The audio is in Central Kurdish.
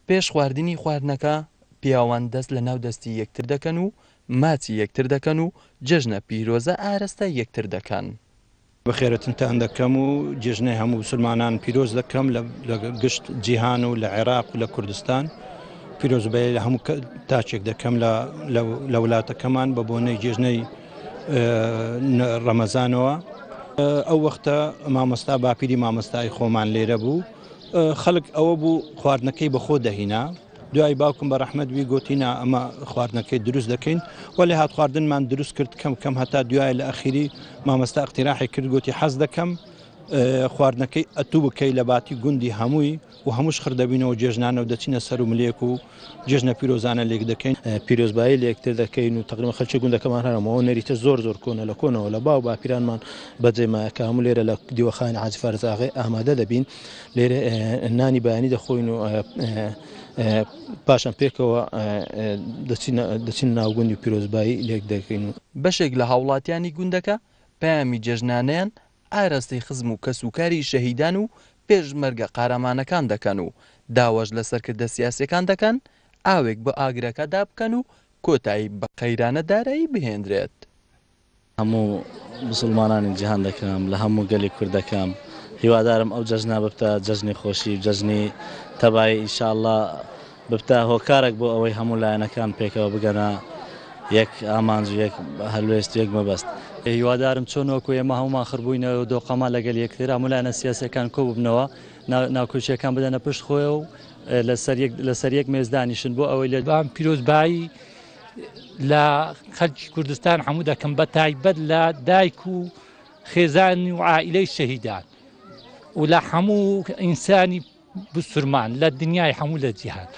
پێش خواردنی خواردنەکە پیاوان دەست لە ناو دەستی یەکتر دەکەن و ماچی یەکتر دەکەن و جەژنە پیرۆزە ئارەستەی یەکتر دەکەن. بەخێرەتنتان دەکەم و جێژنەی هەموو موسڵمانان پیرۆز دەکەم لە گشت جیهان و لە عێراق و لە کوردستان پیرۆزبایی لە هەموو تاکێک دەکەم لە وڵاتەکەمان بە بۆنەی جێژنەی ڕەمەزانەوە ئەو وەختە مامۆستا باپیری مامۆستای خۆمان لێرە بوو خەڵک ئەوە بوو خواردنەکەی بەخۆ دەهینا دوای باوکم بە ڕەحمەت بی گۆتی نا ئەمە خواردنەکەی دروست دەکەین وەلێ هات خواردنمان دروست کرد کەم کەم هەتا دوای لە ئەخیری مامەستا ئەقتیراحی کرد گۆتی حەز دەکەم خواردنەکەی ئەتوو بکەی لە باتی گوندی هەمووی و هەمووش خڕ دەبینەوە جێژنانە و دەچینە سەر و ملێک و جێژنە پیرۆزانە لێک دەکەین. پیرۆزبایی لە یەکتر دەکەین و تەقریبەن خەلکی گوندەکەمان هەر هەموو ئەو نەریتە زۆر زۆر کۆنە لە کۆنەوە لە باو باپیرانمان بەجێ مایە کە هەموو لێرە لە دیوەخانی حاجی فارس ئاغای ئامادە دەبین لێرە نانی بەیانی دەخۆین و پاشان پێکەوە دەچینە ناو گوندی و پیرۆزبایی لێک دەکەین. بەشێک لە هاوڵاتیانی گوندەکە پەیامی جەژنانەیان ئاراستەی خزم و کەسوکاری شەهیدان و پێشمەرگە قارەمانەکان دەکەن و داواش لە سەرکردە سیاسیەکان دەکەن ئاوێک بە ئاگرەکەدا بکەن و کۆتایی بە قەیرانە دارایی بهێنرێت. هەموو موسڵمانانی جیهان دەکەم، لە هەموو گەلی کورد دەکەم، هیوادارم ئەو جەژنە ببتە جەژنی خۆشی و جەژنی تەبایی ان شاء اللە ببتە هۆکارێک بۆ ئەوەی هەموو لایەنەکان پێکەوە بگەنە یەک ئامانج و یەک هەلوێست و یەک مەبەست. هیوادارم چۆن وەکو ئێمە هەموومان خڕبووینەوە و دۆقەمان لەگەل یەکتر هەموو لایەنە سیاسیەکان کۆببنەوە ناکۆکیەکان بدەنە پشت خۆی و لەسەر یەک لەسەر یەک مێز دانیشن بۆ ئەوەی لە بام پیرۆزبایی لە خەلکی کوردستان هەموو دەکەم بە تایبەت لە دایک و خێزانی و عائیلەی شەهیدان و لە هەموو ئینسانی بسرمان لە دنیای هەموو لە جیهان.